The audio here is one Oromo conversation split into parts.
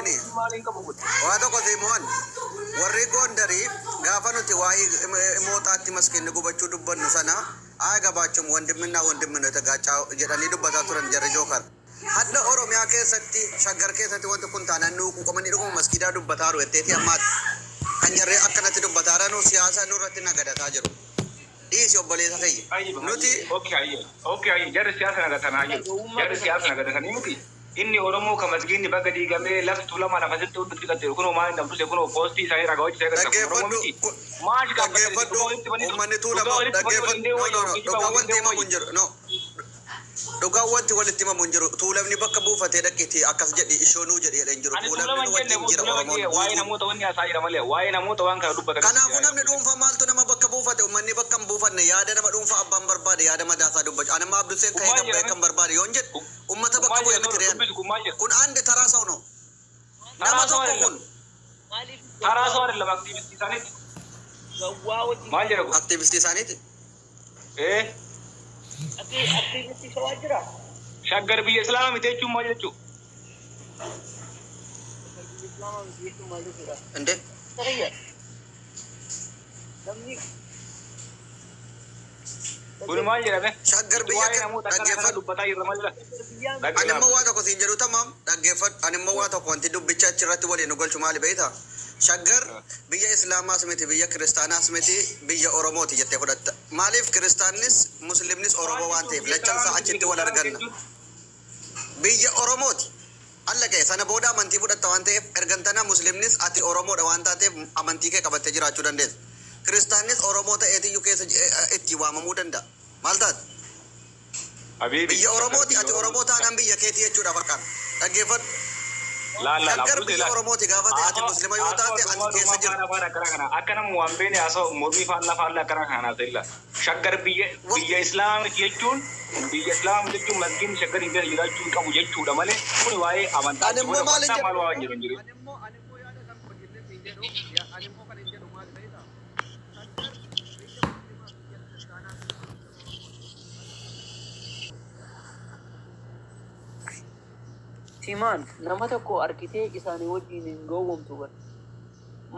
Dhagini. Maaliin qabu kun? Waa tokko Simoon, warri Gondarii gaafa nuti waa'ee Mooxaatti maskiinni gubachuu dubbannu sana haa gabaachum wandimminaa wandimmin የተጋጫ jedhanii dubbataa turan jarri Jookar. Hadda Oromiyaa keessatti, Shaggar keessatti wanti kun taanaan nuu quuqamanii dhuguma maskiidaa dubbataa jiru jetteeti ammaati. Kan jarri akkanatti dubbataa jiran siyaasa nurratti nagadataa jiru. Dhiisi, obboleessa keenya. Nuti Okay, ayyee. Okay, ayyee. Jarri siyaasa nagatanaa jiru. Jarri siyaasa nagadatanii miti. Inni Oromoo ka masgiinni bakka diigamee laftu lama lafa sitti hundi qatte kunoo maal namtuse kunoo poostii isaanii ragaa hojii isaa agarsiisa. Oromoo dhaggeeffadhu miti. Maal dhaggeeffadhu, uummanni Tuulama dhaggeeffadhu, no, no, no, dhugaa wanti himamu hin jiru, no, dhugaa wanti walitti himamu hin jiru. Tuulamni bakka buufatee dhaqiti akkas jedhi ishoonuu jedhi jedhe hin jiru. Ani Tuulamni Tuulama nu hin jenne. wajjin jira, Tuulama Oromoon jenne waa'ee guutuun. Namoota wanni haasaa jira malee waa'ee namoota waan kana dubbatan. Kanaafuu namni dhuunfaa maaltu nama bakka buufate? Uummanni bakka hin buufanne. Yaada nama dhuunfaa abbaan barbaade yaada madaasaa dubbachuu. Ani amma Abduseen ka'ee gabbaa'ee kan barbaade yoon jedhu uummata bakka bu'e miti re'an. Kun አንድ ተራ ሰው ነው, nama tokko kun. Maaliif ተራ ሰው አይደለም, aktiivistii isaaniiti. Gawwaa wajjin Maal jedha kun? Aktiivistii isaaniiti. Ee. Aktiivistii shawaa jira. Shaggar biyya Islaamaa miti jechuun maal jechuu? Islaamaa miti jechuun maal jechuudha? እንዴ? Sarayya. Namni Kun maal jedhame? Shaggar biyya Waa'ee namoota akkana kana dhaggeeffadhu. dubbataa jirra maal jedha? Biyyaa Ani immoo waa tokko siin jedhu, tamaam, dhaggeeffadhu. Ani immoo waa tokko wanti dubbicha achirratti waliin nu galchu maali beektaa? Shaggar biyya Islaamaas miti, biyya Kiristaanaas miti, biyya Oromooti jettee fudhatta. Maaliif? Kiristaannis Muslimnis Oromoo waan ta'eef lachansaa achitti wal arganna. Biyya Oromooti. Alla ga'e sana booda amantii fudhatta waan ta'eef ergantana Muslimnis ati Oromoodha waan taateef amantii kee qabattee jiraachuu dandeessa. Kiristaannis Oromoo ta'eetiyyuu keessa itti waamamuu danda'a. Maal taate? Habiibi. Biyya Oromooti, ati Oromoo taanaan biyya keetii jechuudha fakkaata. Dhaggeeffadhu. Laal laal. Shaggar biyya Oromooti gaafa ta'e, ati Muslima yoo taate ati keessa jirta. Akka nama waan beene haasa'u mormii faallaa faallaa akkana kana haasa'illa. Shaggar biyya Islaamaa miti jechuun, biyya Islaamaa miti jechuun masgiinni Shaggar hin keessa jiraachuu hin qabu jechuudha malee kun waa'ee amantaa Ani immoo maal amantaa jedhu? Maal waan jedhu hin jiru. Ani immoo yaada kan hojjennee siin jedhu, ani immoo kan hin jedhu maal beektaa? Shaggar biyya Muslimaa, biyya Kiristaanaa. Simaan nama tokko argitee isaanii wajjin hin gowwomtu bara.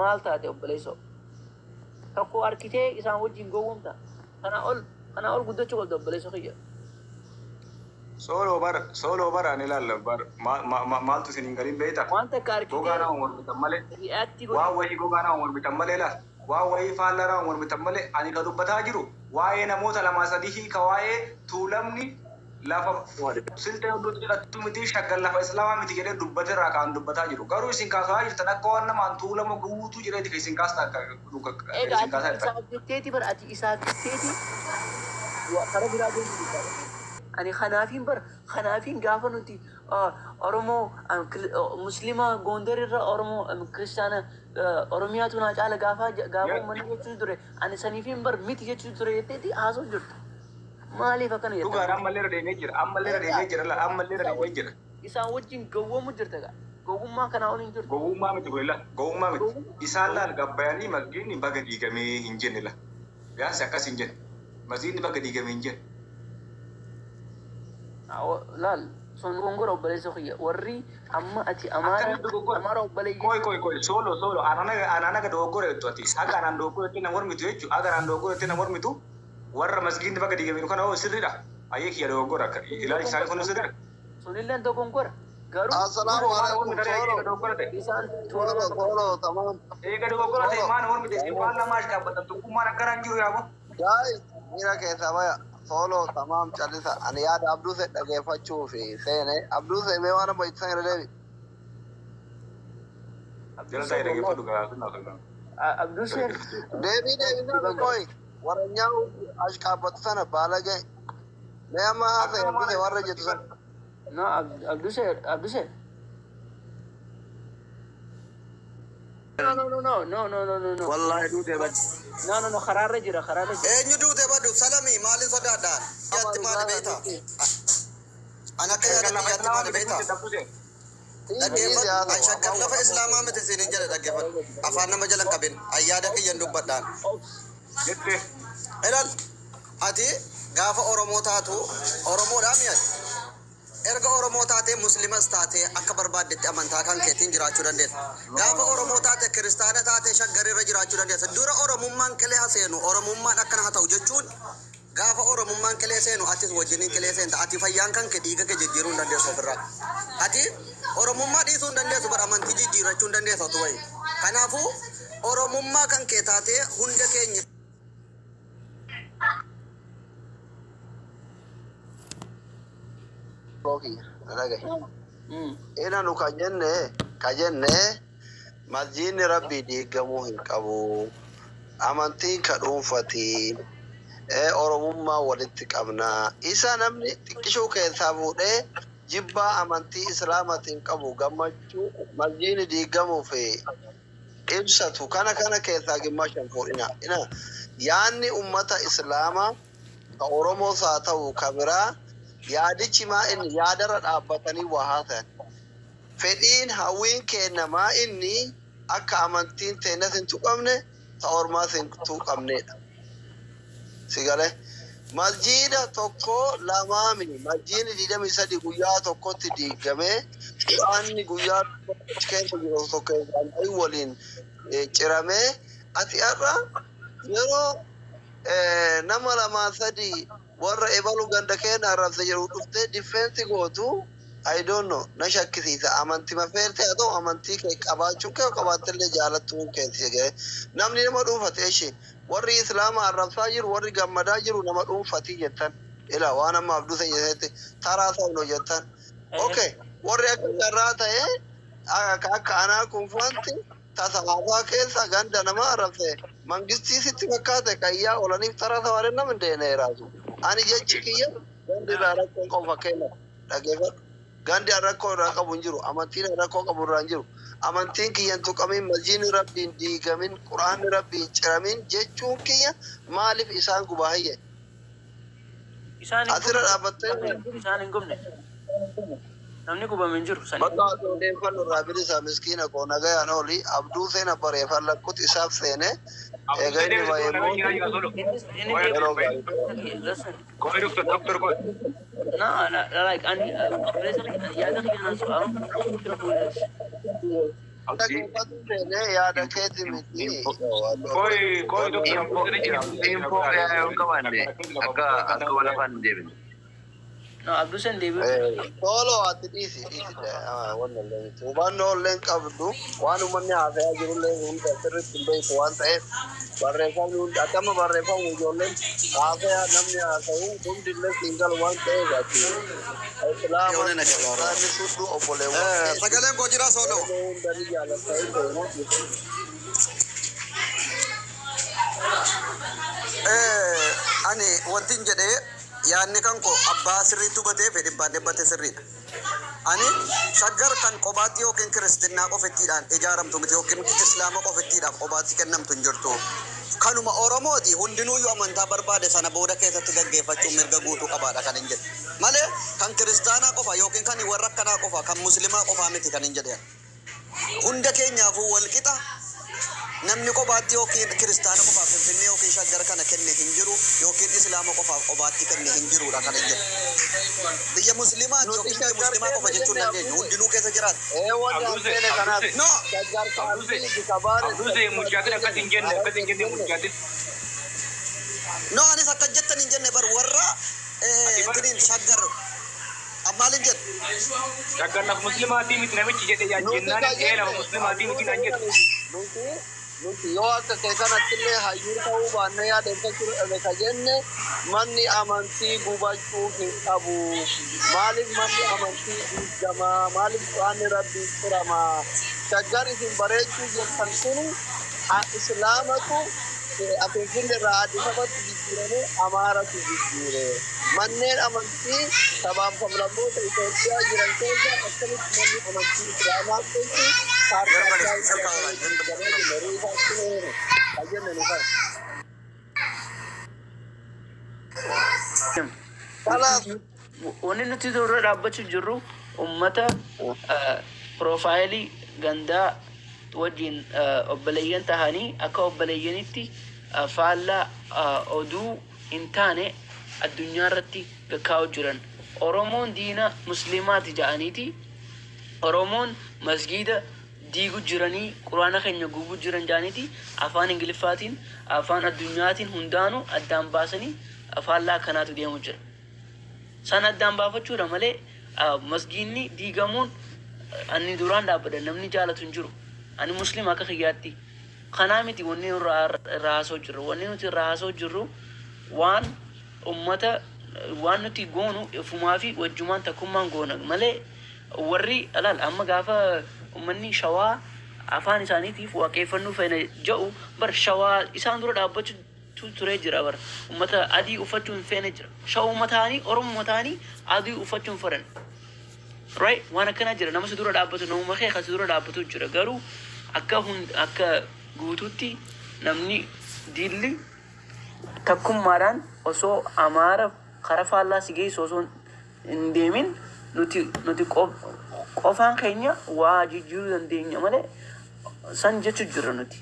Maal taate, obboleessoo? Tokko argitee isaan wajjin gowwomta. Kanaa ol guddachuu qabda, obboleessoo kiyya. Sooloo bara, sooloo bara, ani ilaalla bara maaltu isin hin galin beektaa? Waan takka Gogaa argitee nama mormitan malee. react Waan godhi. wayii gogaa nama mormitan malee laal. Waan wayii faallaa nama mormitan malee ani ka dubbataa jiru waa'ee namoota lama sadii ka waa'ee Tuulamni lafa Siltee hunduu jedhattu miti, Shaggar lafa Islaamaa miti jedhee dubbateerraa kaan dubbataa jiru. Garuu isin kaasaa jirtan akka waan namaan Tuulama guutuu jedheeti kan isin kaastaa Egaa isin kaasaa ati jirtan. isaaf jetteeti bara, ati isaaf jetteeti karaa biraa deemuu jirta. Ani kanaafiin bara, kanaafiin gaafa nuti Oromoo Muslima Gondar irra Oromoo Kiristaana Oromiyaatu naa caala gaafa uummanni jechuu ture, ani saniifiin bar miti jechuu ture jetteeti haasoo jirtu. Maaliif akkana Dhugaan jettan? Ammallee irra deemee jira. Ammallee irra deemee jira. Ammallee irra deemee jira. Isaan wajjin gowwoomu jirta gaa. Gowwummaa kanaa ol hin jirtu. Gowwummaa miti kun, gowwummaa miti. Isaan laal gabbayanii masgiinni baga diigamee hin jenne la. Gaansi akkas hin jenne. Masgiinni baga diigamee hin jenne. Laal, sun gongora, obboleessa kiyya. Warri amma ati Amaara Akkamitti dogoggora? Amaara obboleeyyi. Koi koi koi, solo solo, ananaga dogoggora jettu ati. Haga anaan dogoggora jettee na mormitu jechuudha. Haga anaan dogoggora jettee na mormitu warra masgiinni baga diigamee kana hoo sirriidha. Ayyee kiyya dogoggora akka ilaalchi isaanii kun sirriidha. Sunillee dogongora. Garuu Assalaamu alaikum. Eega Solo. dogoggora ta'e. isaan Solo, solo, tamam. Eega dogoggora ta'e maal mormite isin waan lamaa dhaabbatan tokkummaan akkana hin jiru yaabo. Guys, miira keessa baya. Solo, tamam, callisa. Ani yaada Abduu se dhageeffachuu fi seene. Abduu se mee waan amma ibsan irra deebi. Jala ta'e dhaggeeffadhu garaa sun. Abduseen Deebii deebii koy. Warra ashqaabbatu sana baalage. Mee amma haasa'e Abduu se warra jettu sana. No, Abduseen, Abduseen. No, no, no, no, no, no, no, no, no. Wallahi duutee badde. No, no, no, karaarra jira, karaarra jira. Eenyu duute baddu? Salamii maaliin sodaadhaan? Yaatti maali beektaa? Ani akka yaada kiyyaatti maali beektaa? Dhaggeeffadhu. An Shaggar lafa Islaamaa miti siin hin jedhe, dhaggeeffadhu. Afaan nama jalan qabin. Ayyaada kiyyan dubbadhaan. Jette. Ilaal, ati gaafa Oromoo taatu Oromoodhaa mi'ati. Erga Oromoo taatee, Muslimas taatee, akka barbaaddetti amantaa kan keetiin jiraachuu dandeessa. Gaafa Oromoo taate, Kiristaana taatee, Shaggarirra jiraachuu dandeessa. Dura Oromummaan qilee haa seenu, Oromummaan akkana haa ta'u jechuun, gaafa Oromummaan qilee seenu atis wajjiniin qilee seenta. Ati fayyaan kan kee dhiiga kee jijjiiruu hin dandeessu ofirraa. Ati Oromummaa dhiisuu hin dandeessu, bara amantii jijjiirrachuu hin dandeessu atu wayi. Kanaafuu Oromummaa kan kee taatee hunda keenya Dhagaye. Ina nu ka jenne masjiidni Rabbii diigamuu hin qabu. Amantiin ka dhuunfati. Oromummaa walitti qabna. Isa namni xiqqishuu keessaa fuudhee jibbaa amantii Islaamaatiin qabu gammachuu masjiidni diigamuuf ibsatu kana keessaa gimmaashan fuudhina. Ina yaanni ummata Islaamaa ka Oromoos haa ta'u ka biraa, yaadichi maa inni yaadarra dhaabbatanii waa haasayan. Fedhiin hawwiin kenna maa inni akka amantiin teennas hin tuqamne, ta ormaas hin tuqamnedha. Si galee, masjiida tokko lamaami, masjiidni 23 guyyaa tokkotti diigamee, quraanni guyyaa tokko keessa jiru tokko waliin ciramee, ati har'a yeroo nama lamaa sadii warra ebalu ganda keenya arrabse jedhu dhuftee defense gootu, I don't know, na shakkisiisa. Amantii mafeerte haa ta'u, amantii kee qabaachuun kee qabaattellee jaalattuun keessa gahe namni nama dhuunfate ishee warri Islaama arrabsaa jiru, warri gammadaa jiru nama dhuunfatii jettan, ila waan amma Abduu jettetti taraa sabno jettan. Okay, warri akka carraa ta'e akka anaa kunfanti tasa haasaa keessa ganda nama arrabse mangistii sitti fakkaate qayyaa oolaniif taraa sawaare nama hin deene raasu. Ani jechi kiyya gandi irraa rakkoon qabu, fakkeenyaaf dhageeffadhu, gandi an rakkoo irraa qabu hin jiru, amantiin an rakkoo qabu irraa hin jiru. Amantiin kiyya hin tuqamin, masjiidni Rabbiin diigamin, Quraanni Rabbiin ciramin jechuun kiyya maaliif isaan gubaa hayye? Isaan hin Asirra gubne. dhaabbattee Isaan hin gubne. Namni gubame hin jiru. Sani. Bakka ati odeeffannu irraa bilisa. Miskiina koo, nagayaan ooli. Abduu seena bareeffan lakkutti isaaf seene eega inni bahee immoo Inni yeroo gaarii. Listen. Qoy, doctor, doctor, qoy. No, no, like ani yaada kiyya so I don't know. Dhaggeeffatu seene, yaada keeti miti. Qoy, qoy, doctor, Abduu seena jira. Info yoo qabaanne akka walafaan hin deebine. No, Abduu sen deebi'u. Toolo, ati dhiisi, dhiisi, wanna illee miti. Hubannoo illee hin qabdu, waan uummanni haasayaa jirullee hunda sirriitti hin beektu waan ta'eef, barreeffamni hundi akkama barreeffamu, ijoolleen haasayaa namni haasa'u hundi illee siin galu waan ta'eef, ati Islaama Yoona na gargaara. Islaamni suddu obboleewwan keeti. Sagaleen koo jira, Sooloo? Oromoo hunda ni jaalatta hin beeknu. Ani wantin jedhee yaadni kan koo abbaa sirriitti hubatee fi dhibbaan dhibbate sirriidha. Ani Shaggar kan qobaatti yookiin Kiristinnaa qofittiidhaan ijaaramtu miti, yookiin Islaama qofittiidhaaf qobaatti kennamtu hin jirtu. Kanuma Oromooti, hundinuuyyuu amantaa barbaade sana booda keessatti gaggeeffachuun mirga guutuu qabaadha kan hin jedhe. Malee kan Kiristaanaa qofa yookiin kan warra akkanaa qofa, kan Muslimaa qofaa miti kan hin jedhe. Hunda keenyaafuu wal qixa. Namni qobaatti yookiin Kiristaana qofaaf Finfinnee yookiin Shaggar kana kenne hin jiru, yookiin Islaama qofaaf qobaatti kenne hin jirudha kan hin jedhu. Biyya Muslimaati Nuti yookiin biyya Shaggar Muslimaa qofa keessa jechuun jenne dandeenyu, Abduu. hundinuu keessa jiraata. Ee, wanni Abduse, an seene kanaaf Abduse. No, Shaggar Abduse, kaaltii bikabaare Abduse, muchaatin akkas hin jenne, akkas hin jenne muchaatin. No, anis akka jettan hin jenne bar, warra Ati bar intiniin Shaggar ammaalin jedhu. Shaggar lafa Muslimaatii miti namichi jedhe Nuti jennaan ka ee lafa jenne Muslimaatii miti naan jedhu. Nuti yoo akka kee kanatti illee hayyuu ta'uu baannee yaadeffachuu dhabe, ka jenne manni amantii gubachuu hin qabu. Maaliif manni amantii diigamaa? Maaliif Quraanni Rabbii ciramaa? Shaggar isin bareechuu jettan kun Islaamatu Finfinnee irraa Addis Ababatti jijjiirame, Amaaratu jijjiire. Manneen amantii sabaaf sablammoota Itoophiyaa jiran keessa akkamitti manni amantii Islaamaa keessi kaartaa isaa jijjiiramee jenne riifaatti heere ka jenne nu kana. Kanaaf Wanni nuti dura dhaabbachuu jirru ummata profile gandaa wajjin obboleeyyan tahanii akka obboleeyyanitti faallaa oduu hin taane addunyaa irratti gakkaa'u jiran. Oromoon diina musliimaati ja'aniiti Oromoon masgiida diigu jiranii, quraana keenya gubu jiran ja'aniiti afaan Ingiliffaatiin, afaan addunyaatiin hundaanuu addaan baasanii faallaa akkanaatu deemu jira. San addaan baafachuudha malee masgiinni diigamuun ani duraan dhaabbadha, namni jaalatu hin jiru. Ani muslima akka kiyyaatti. Kanaa miti wanni irraa haasoo jirru. Wanni nuti irraa haasoo jirru waan ummata, waan nuti goonu ifumaa fi wajjumaan takkummaan goona malee warri alaal amma gaafa ummanni Shawaa afaan isaaniitiif waaqeffannuu feene jedhu bar Shawaa isaan dura dhaabbachuu turee jira bar, ummata adii uffachuu hin feene jira. Shawuma ta'anii, Oromuma ta'anii adii uffachuu hin fedhan. Right? Waan akkanaa jira. Nama si dura dhaabbatu, namuma kee kan si dura dhaabbatu jira. Garuu akka hund akka guutuutti namni diilli takkummaadhaan osoo Amaara kara faallaa si geessu osoo hin deemin nuti qofaan keenya waa jijjiiruu dandeenya malee san jechu jirra nuti.